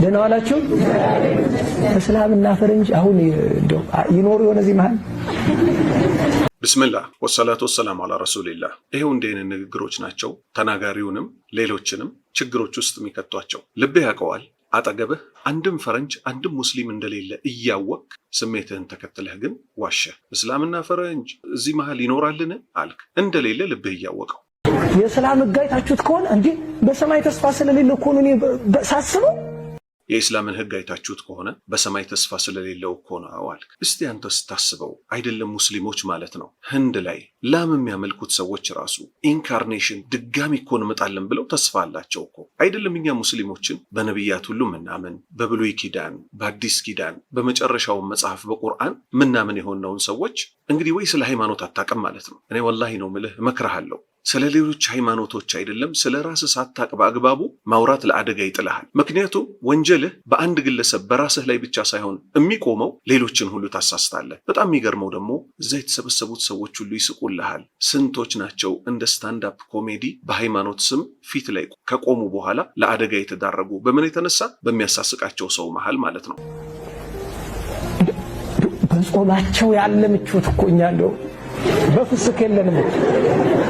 ደህና ዋላችሁ። እስላምና ፈረንጅ አሁን እንደው ይኖሩ የሆነ እዚህ መሀል። ብስምላህ ወሰላቱ ወሰላሙ አላ ረሱሊላህ። ይሄው እንዲህ አይነት ንግግሮች ናቸው ተናጋሪውንም ሌሎችንም ችግሮች ውስጥ የሚከቷቸው። ልብህ ያውቀዋል። አጠገብህ አንድም ፈረንጅ አንድም ሙስሊም እንደሌለ እያወቅ ስሜትህን ተከትለህ ግን ዋሸህ። እስላምና ፈረንጅ እዚህ መሀል ይኖራልን አልክ። እንደሌለ ልብህ እያወቀው። የእስላም ሕግ አይታችሁት ከሆነ እንዴ፣ በሰማይ ተስፋ ስለሌለ እኮ ነው እኔ ሳስበው። የኢስላምን ሕግ አይታችሁት ከሆነ በሰማይ ተስፋ ስለሌለው እኮ ነው አልክ። እስቲ አንተ ስታስበው አይደለም ሙስሊሞች ማለት ነው፣ ህንድ ላይ ላም የሚያመልኩት ሰዎች ራሱ incarnation ድጋሚ እኮ እንመጣለን ብለው ተስፋ አላቸው እኮ። አይደለም እኛ ሙስሊሞችን በነቢያት ሁሉ ምናምን፣ በብሉይ ኪዳን፣ በአዲስ ኪዳን፣ በመጨረሻውን መጽሐፍ በቁርአን ምናምን የሆነውን ሰዎች እንግዲህ ወይ ስለ ሃይማኖት አታውቅም ማለት ነው። እኔ ወላሂ ነው ምልህ፣ እመክርሃለሁ፣ ስለ ሌሎች ሃይማኖቶች አይደለም ስለ ራስህ ሳታቅ በአግባቡ ማውራት ለአደጋ ይጥልሃል። ምክንያቱም ወንጀልህ በአንድ ግለሰብ በራስህ ላይ ብቻ ሳይሆን የሚቆመው ሌሎችን ሁሉ ታሳስታለህ። በጣም የሚገርመው ደግሞ እዛ የተሰበሰቡት ሰዎች ሁሉ ይስቁልሃል። ስንቶች ናቸው እንደ stand-up comedy በሃይማኖት ስም ፊት ላይ ከቆሙ በኋላ ለአደጋ የተዳረጉ? በምን የተነሳ? በሚያሳስቃቸው ሰው መሃል ማለት ነው። በጾማቸው ያለ ምቾት እኮ እኛ እንደው በፍስክ የለንም።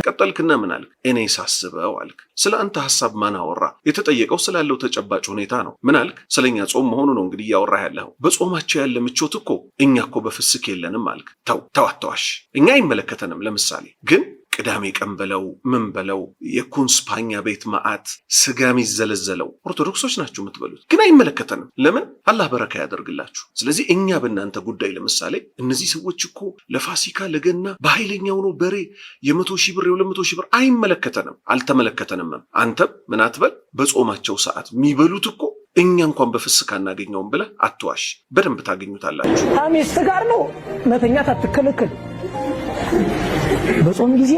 ቀጠልክና ምን አልክ? እኔ ሳስበው አልክ። ስለ አንተ ሐሳብ ማን አወራ? የተጠየቀው ስላለው ተጨባጭ ሁኔታ ነው። ምን አልክ? ስለኛ ጾም መሆኑ ነው እንግዲህ እያወራ ያለው። በጾማቸው ያለ ምቾት እኮ እኛ እኮ በፍስክ የለንም አልክ። ተው ተው፣ አተዋሽ፣ እኛ አይመለከተንም። ለምሳሌ ግን ቅዳሜ ቀን በለው ምን በለው የኩንስፓኛ ቤት መዓት ስጋ የሚዘለዘለው ኦርቶዶክሶች ናቸው የምትበሉት፣ ግን አይመለከተንም። ለምን? አላህ በረካ ያደርግላችሁ። ስለዚህ እኛ በእናንተ ጉዳይ ለምሳሌ እነዚህ ሰዎች እኮ ለፋሲካ ለገና በኃይለኛው ነው በሬ የ100,000 ብር የ200,000 ብር አይመለከተንም፣ አልተመለከተንም። አንተም ምን አትበል፣ በጾማቸው ሰዓት የሚበሉት እኮ እኛ እንኳን በፍስካ አናገኘውም ብለህ አትዋሽ። በደንብ ታገኙታላችሁ። ከሚስት ጋር ነው መተኛት አትከለከል። በጾም ጊዜ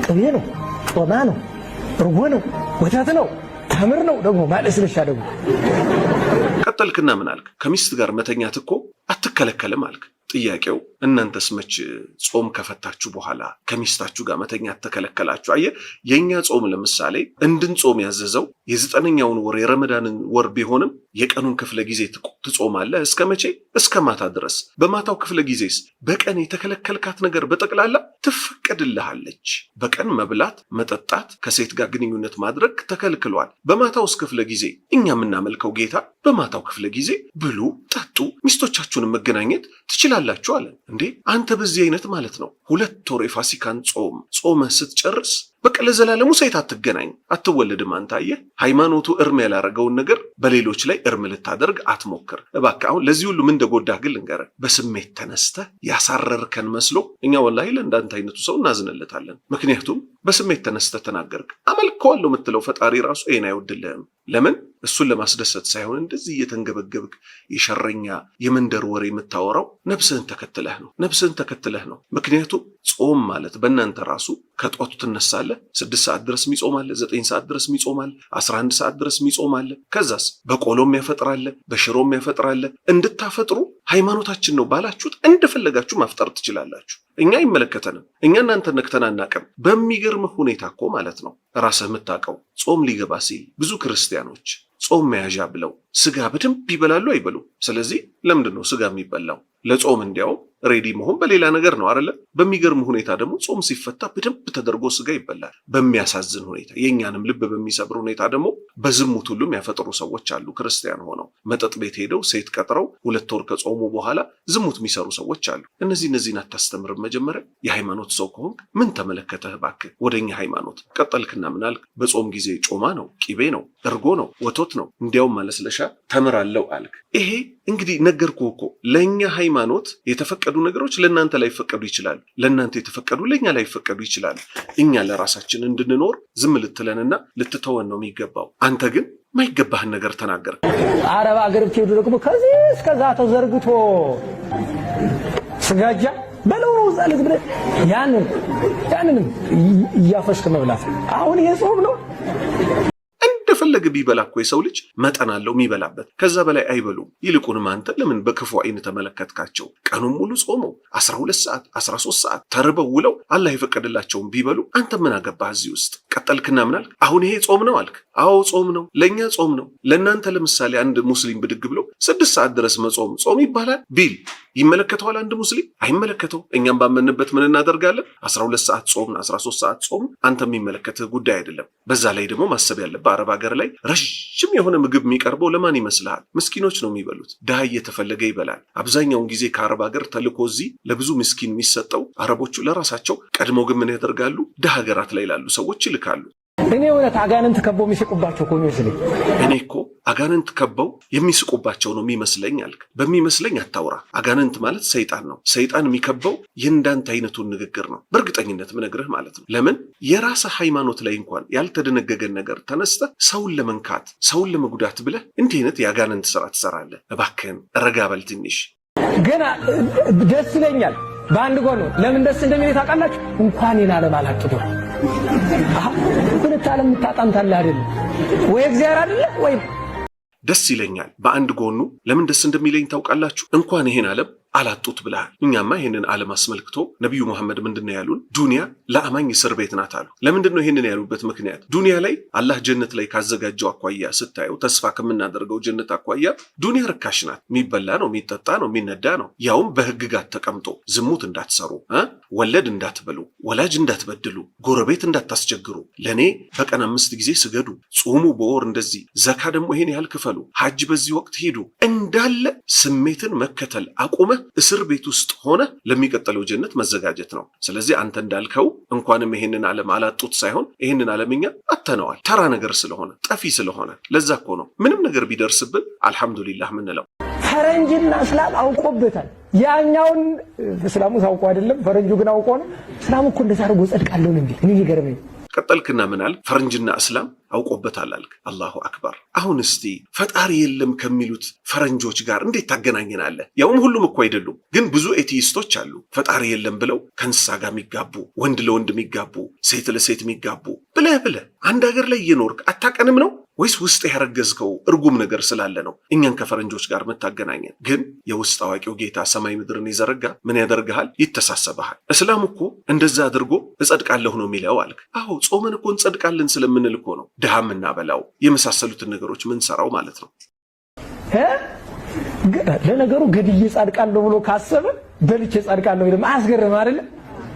ቅቤ ነው፣ ጮማ ነው፣ እርጎ ነው፣ ወተት ነው፣ ተምር ነው፣ ደግሞ ማለስለሻ ደግሞ። ቀጠልክና ምን አልክ? ከሚስት ጋር መተኛት እኮ አትከለከልም አልክ። ጥያቄው እናንተስ መች ጾም ከፈታችሁ በኋላ ከሚስታችሁ ጋር መተኛት ተከለከላችሁ? አየህ፣ የእኛ ጾም ለምሳሌ እንድንጾም ያዘዘው የ9ኛውን ወር የረመዳንን ወር ቢሆንም የቀኑን ክፍለ ጊዜ ትጾማለህ። እስከ መቼ? እስከ ማታ ድረስ። በማታው ክፍለ ጊዜስ በቀን የተከለከልካት ነገር በጠቅላላ ትፈቀድልሃለች። በቀን መብላት፣ መጠጣት፣ ከሴት ጋር ግንኙነት ማድረግ ተከልክሏል። በማታውስ ክፍለ ጊዜ እኛ የምናመልከው ጌታ በማታው ክፍለ ጊዜ ብሉ፣ ጠጡ፣ ሚስቶቻችሁን መገናኘት ትችላላችሁ አለን። እንዴ አንተ በዚህ አይነት ማለት ነው 2 ወር የፋሲካን ጾም ጾመህ ስትጨርስ በቃ ለዘላለሙ ሴት አትገናኝ፣ አትወለድም። አንተ አየህ፣ ሃይማኖቱ እርም ያላረገውን ነገር በሌሎች ላይ እርም ልታደርግ አትሞክር እባክህ። አሁን ለዚህ ሁሉ ምን እንደጎዳህ ግን ልንገርህ። በስሜት ተነስተህ ያሳረርከን መስሎ እኛ ወላሂ ለእንዳንተ አይነቱ ሰው እናዝንለታለን። ምክንያቱም በስሜት ተነስተህ ተናገርክ። አመልከዋለሁ የምትለው ፈጣሪ ራሱ ይሄን አይወድልህም። ለምን? እሱን ለማስደሰት ሳይሆን እንደዚህ እየተንገበገብክ የሸረኛ የመንደር ወሬ የምታወራው ነፍስህን ተከትለህ ነው። ነፍስህን ተከትለህ ነው። ምክንያቱም ጾም ማለት በእናንተ ራሱ ከጧቱ ትነሳለህ፣ 6 ሰዓት ድረስ የሚጾም አለ፣ 9 ሰዓት ድረስ የሚጾም አለ፣ 11 ሰዓት ድረስ የሚጾም አለ። ከዛስ በቆሎም ያፈጥራለ፣ በሽሮም ያፈጥራለ። እንድታፈጥሩ ሃይማኖታችን ነው ባላችሁት እንደፈለጋችሁ ማፍጠር ትችላላችሁ። እኛ አይመለከተንም። እኛ እናንተ ነክተን አናውቅም። በሚገርምህ ሁኔታ እኮ ማለት ነው ራስህ የምታውቀው ጾም ሊገባ ሲል ብዙ ክርስቲያኖች ጾም መያዣ ብለው ስጋ በደንብ ይበላሉ አይበሉ? ስለዚህ ለምንድን ነው ስጋ የሚበላው? ለጾም እንዲያውም ready መሆን በሌላ ነገር ነው አይደለ? በሚገርም ሁኔታ ደግሞ ጾም ሲፈታ በደንብ ተደርጎ ስጋ ይበላል። በሚያሳዝን ሁኔታ የእኛንም ልብ በሚሰብር ሁኔታ ደግሞ በዝሙት ሁሉ የሚያፈጥሩ ሰዎች አሉ። ክርስቲያን ሆነው መጠጥ ቤት ሄደው ሴት ቀጥረው 2 ወር ከጾሙ በኋላ ዝሙት የሚሰሩ ሰዎች አሉ። እነዚህን አታስተምርም። መጀመሪያ የሃይማኖት ሰው ከሆንክ ምን ተመለከተህ እባክህ ወደኛ ሃይማኖት? ቀጠልክና ምናልክ? በጾም ጊዜ ጮማ ነው፣ ቂቤ ነው፣ እርጎ ነው፣ ወተት ነው፣ እንዲያውም ማለስለሻ ተምራለው አልክ። ይሄ እንግዲህ ነገርኩህ እኮ ለእኛ ሃይማኖት የተፈቀዱ ነገሮች ለእናንተ ላይፈቀዱ ይችላሉ። ለእናንተ የተፈቀዱ ለእኛ ላይፈቀዱ ይችላሉ። እኛ ለራሳችን እንድንኖር ዝም ልትለንና ልትተወን ነው የሚገባው። አንተ ግን ማይገባህን ነገር ተናገር። አረብ አገር ብትሄዱ ደግሞ ከዚህ እስከዛ ተዘርግቶ ስጋጃ በለው ነው እዛ ልክ ብለህ ያንንም እያፈስክ መብላት። አሁን ይሄ ጾም ነው። እንደፈለገ ቢበላ እኮ የሰው ልጅ መጠን አለው የሚበላበት፣ ከዛ በላይ አይበሉም። ይልቁንም አንተ ለምን በክፉ አይን ተመለከትካቸው? ቀኑን ሙሉ ጾመው 12 ሰዓት 13 ሰዓት ተርበው ውለው አላህ የፈቀደላቸውን ቢበሉ አንተ ምን አገባህ እዚህ ውስጥ? ቀጠልክና ምን አልክ? አሁን ይሄ ጾም ነው አልክ። አዎ ጾም ነው፣ ለእኛ ጾም ነው። ለእናንተ ለምሳሌ አንድ ሙስሊም ብድግ ብሎ 6 ሰዓት ድረስ መጾም ጾም ይባላል ቢል ይመለከተዋል? አንድ ሙስሊም አይመለከተው። እኛም ባመንበት ምን እናደርጋለን? 12 ሰዓት ጾም፣ 13 ሰዓት ጾም አንተ የሚመለከትህ ጉዳይ አይደለም። በዛ ላይ ደግሞ ማሰብ ያለብህ አረብ ሀገር ላይ ረዥም የሆነ ምግብ የሚቀርበው ለማን ይመስልሃል? ምስኪኖች ነው የሚበሉት። ድሃ እየተፈለገ ይበላል። አብዛኛውን ጊዜ ከአረብ ሀገር ተልኮ እዚህ ለብዙ ምስኪን የሚሰጠው አረቦቹ ለራሳቸው ቀድሞ ግን ምን ያደርጋሉ? ድሃ ሀገራት ላይ ላሉ ሰዎች ይልካሉ። እኔ እውነት አጋንንት ከበው የሚስቁባቸው እኮ የሚመስለኝ። እኔ እኮ አጋንንት ከበው የሚስቁባቸው ነው የሚመስለኝ አልክ። በሚመስለኝ አታውራ። አጋንንት ማለት ሰይጣን ነው። ሰይጣን የሚከበው የእንዳንተ አይነቱን ንግግር ነው፣ በእርግጠኝነት ምነግርህ ማለት ነው። ለምን የራስህ ሃይማኖት ላይ እንኳን ያልተደነገገን ነገር ተነስተህ ሰውን ለመንካት፣ ሰውን ለመጉዳት ብለህ እንዲህ አይነት የአጋንንት ስራ ትሰራለህ? እባክህን ረጋ በል ትንሽ። ገና ደስ ይለኛል። በአንድ ጎኑ ለምን ደስ እንደሚለኝ ታውቃላችሁ? እንኳን ይህን ዓለም አላጡት። ሁለት ዓለም የምታጣምታለህ አይደለም ወይ? እግዚአብሔር አይደለ ወይ? ደስ ይለኛል። በአንድ ጎኑ ለምን ደስ እንደሚለኝ ታውቃላችሁ? እንኳን ይሄን ዓለም አላጡት ብለሃል። እኛማ ይህንን ዓለም አስመልክቶ ነቢዩ መሐመድ ምንድን ነው ያሉን? ዱንያ ለአማኝ እስር ቤት ናት አሉ። ለምንድን ነው ይህንን ያሉበት ምክንያት? ዱንያ ላይ አላህ ጀነት ላይ ካዘጋጀው አኳያ ስታየው፣ ተስፋ ከምናደርገው ጀነት አኳያ ዱንያ ርካሽ ናት። የሚበላ ነው፣ የሚጠጣ ነው፣ የሚነዳ ነው። ያውም በህግጋት ተቀምጦ ዝሙት እንዳትሰሩ፣ ወለድ እንዳትበሉ፣ ወላጅ እንዳትበድሉ፣ ጎረቤት እንዳታስቸግሩ፣ ለእኔ በቀን 5 ጊዜ ስገዱ፣ ጹሙ፣ በወር እንደዚህ፣ ዘካ ደግሞ ይሄን ያህል ክፈሉ፣ ሐጅ በዚህ ወቅት ሂዱ፣ እንዳለ ስሜትን መከተል አቁመህ እስር ቤት ውስጥ ሆነ ለሚቀጥለው ጀነት መዘጋጀት ነው። ስለዚህ አንተ እንዳልከው እንኳንም ይሄንን ዓለም አላጡት ሳይሆን ይሄንን ዓለም እኛ አጥተነዋል። ተራ ነገር ስለሆነ፣ ጠፊ ስለሆነ፣ ለዛ እኮ ነው ምንም ነገር ቢደርስብን አልሐምዱሊላህ ምንለው። ፈረንጅና እስላም አውቆበታል። ያኛውን እስላሙ አውቆ አይደለም፣ ፈረንጁ ግን አውቆ ነው። እስላሙ እኮ እንደዛ አድርጎ ጸድቃለሁ ነው የሚል። እኔ ይገርመኝ። ቀጠልክና ምን አልክ? ፈረንጅና እስላም አውቆበታል አልክ። አላሁ አክበር። አሁን እስቲ ፈጣሪ የለም ከሚሉት ፈረንጆች ጋር እንዴት ታገናኘናለህ? ያውም ሁሉም እኮ አይደሉም፣ ግን ብዙ atheist ኦች አሉ። ፈጣሪ የለም ብለው ከእንስሳ ጋር የሚጋቡ፣ ወንድ ለወንድ የሚጋቡ፣ ሴት ለሴት የሚጋቡ ብለህ ብለህ አንድ ሀገር ላይ እየኖርክ አታቀንም ነው ወይስ ውስጥ ያረገዝከው እርጉም ነገር ስላለ ነው እኛን ከፈረንጆች ጋር የምታገናኘን? ግን የውስጥ አዋቂው ጌታ ሰማይ ምድርን የዘረጋ ምን ያደርግሃል? ይተሳሰበሃል። እስላም እኮ እንደዛ አድርጎ እጸድቃለሁ ነው የሚለው አልክ። አዎ ጾመን እኮ እንጸድቃለን ስለምንል እኮ ነው ድሃ የምናበላው፣ የመሳሰሉትን ነገሮች ምንሰራው ማለት ነው። ለነገሩ ገድዬ ጻድቃለሁ ብሎ ካሰበ በልቼ ጻድቃለሁ አያስገርም አይደለም?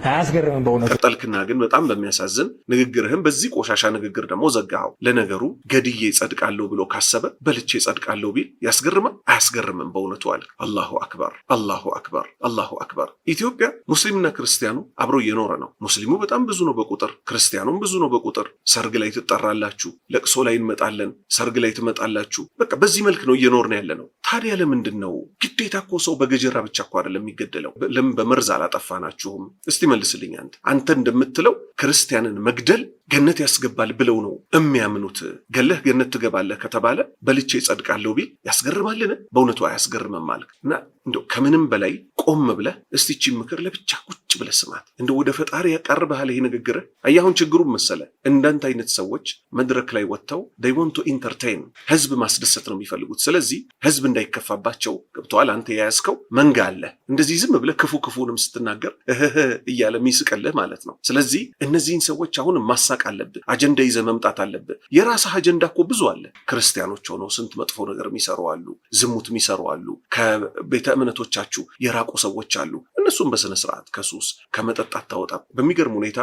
አያስገርምም በእውነቱ። ቀጠልክና ግን በጣም በሚያሳዝን ንግግርህም በዚህ ቆሻሻ ንግግር ደግሞ ዘጋኸው። ለነገሩ ገድዬ ጸድቃለሁ ብሎ ካሰበ በልቼ ጸድቃለሁ ቢል ያስገርማል? አያስገርምም በእውነቱ አለ። አላሁ አክበር፣ አላሁ አክበር፣ አላሁ አክበር። ኢትዮጵያ ሙስሊምና ክርስቲያኑ አብሮ እየኖረ ነው። ሙስሊሙ በጣም ብዙ ነው በቁጥር፣ ክርስቲያኑም ብዙ ነው በቁጥር። ሰርግ ላይ ትጠራላችሁ፣ ለቅሶ ላይ እንመጣለን፣ ሰርግ ላይ ትመጣላችሁ። በቃ በዚህ መልክ ነው እየኖርን ያለ ነው። ታዲያ ለምንድን ነው ግዴታ እኮ ሰው በገጀራ ብቻ እኮ አይደለም የሚገደለው። ለምን በመርዝ አላጠፋናችሁም? እስቲ መልስልኝ አንተ። አንተ እንደምትለው ክርስቲያንን መግደል ገነት ያስገባል ብለው ነው የሚያምኑት። ገለህ ገነት ትገባለህ ከተባለ በልቼ እጸድቃለሁ ቢል ያስገርማልን? በእውነቱ አያስገርምም አልክ። እና እንደው ከምንም በላይ ቆም ብለህ እስቲ ይህቺን ምክር ለብቻ ቁጭ ብለህ ስማት። እንደው ወደ ፈጣሪ ያቀርብሃል ይሄ ንግግርህ። አየህ አሁን ችግሩን መሰለ እንዳንተ አይነት ሰዎች መድረክ ላይ ወጥተው they want to entertain፣ ህዝብ ማስደሰት ነው የሚፈልጉት። ስለዚህ ህዝብ እንዳይከፋባቸው ገብተዋል። አንተ የያዝከው መንጋ አለ። እንደዚህ ዝም ብለህ ክፉ ክፉንም ስትናገር እህህ እያለ የሚስቅልህ ማለት ነው። ስለዚህ እነዚህን ሰዎች አሁን ማሳቅ አለብህ። አጀንዳ ይዘህ መምጣት አለብህ። የራስህ አጀንዳ እኮ ብዙ አለ። ክርስቲያኖች ሆነው ስንት መጥፎ ነገር የሚሰሩ አሉ፣ ዝሙት የሚሰሩ አሉ፣ ከቤተ እምነቶቻችሁ የራቁ ሰዎች አሉ። እነሱም በስነ ስርዓት ከሱስ ከመጠጥ አታወጣም። በሚገርም ሁኔታ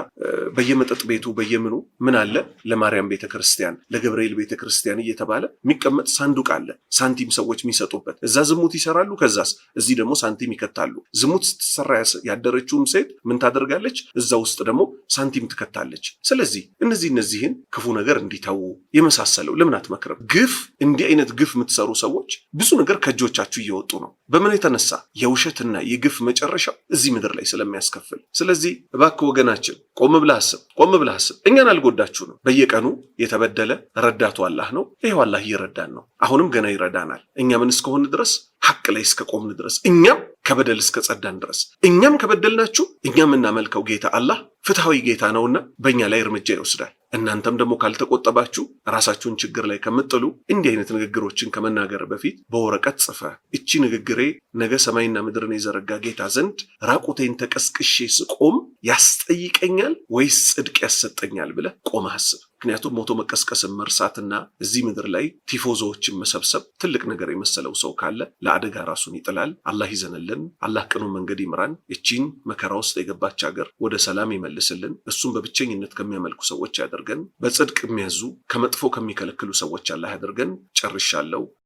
በየመጠጥ ቤቱ በየምኑ ምን አለ፣ ለማርያም ቤተ ክርስቲያን፣ ለገብርኤል ቤተ ክርስቲያን እየተባለ የሚቀመጥ ሳንዱቅ አለ፣ ሳንቲም ሰዎች የሚሰጡበት። እዛ ዝሙት ይሰራሉ፣ ከዛስ እዚህ ደግሞ ሳንቲም ይከታሉ። ዝሙት ስትሰራ ያደረችውም ሴት ምን ታደርጋለች? እዛ ውስጥ ደግሞ ሳንቲም ትከታለች። ስለዚህ እነዚህን ክፉ ነገር እንዲተዉ የመሳሰለው ለምን አትመክርም? ግፍ፣ እንዲህ አይነት ግፍ የምትሰሩ ሰዎች ብዙ ነገር ከእጆቻችሁ እየወጡ ነው። በምን የተነሳ? የውሸትና የግፍ መጨረሻው እዚህ ምድር ላይ ስለሚያስከፍል። ስለዚህ እባክህ ወገናችን ቆም ብለህ አስብ፣ ቆም ብለህ አስብ። እኛን አልጎዳችሁንም። በየቀኑ የተበደለ ረዳቱ አላህ ነው። ይኸው አላህ እየረዳን ነው። አሁንም ገና ይረዳናል። እኛ ምን እስከሆን ድረስ? ሐቅ ላይ እስከ ቆምን ድረስ፣ እኛም ከበደል እስከ ጸዳን ድረስ፣ እኛም ከበደልናችሁ እኛ የምናመልከው ጌታ አላህ ፍትሐዊ ጌታ ነውና በእኛ ላይ እርምጃ ይወስዳል። እናንተም ደግሞ ካልተቆጠባችሁ ራሳችሁን ችግር ላይ ከምጥሉ እንዲህ አይነት ንግግሮችን ከመናገር በፊት በወረቀት ጽፈ እቺ ንግግሬ ነገ ሰማይና ምድርን የዘረጋ ጌታ ዘንድ ራቁቴን ተቀስቅሼ ስቆም ያስጠይቀኛል ወይስ ጽድቅ ያሰጠኛል ብለህ ቆመህ አስብ። ምክንያቱም ሞቶ መቀስቀስን መርሳትና እዚህ ምድር ላይ ቲፎዞዎችን መሰብሰብ ትልቅ ነገር የመሰለው ሰው ካለ ለአደጋ ራሱን ይጥላል። አላህ ይዘንልን። አላህ ቅኑን መንገድ ይምራን። እቺን መከራ ውስጥ የገባች ሀገር ወደ ሰላም ይመልስልን። እሱም በብቸኝነት ከሚያመልኩ ሰዎች ያደርገን። በጽድቅ የሚያዙ ከመጥፎ ከሚከለክሉ ሰዎች አላህ ያደርገን። ጨርሻለሁ።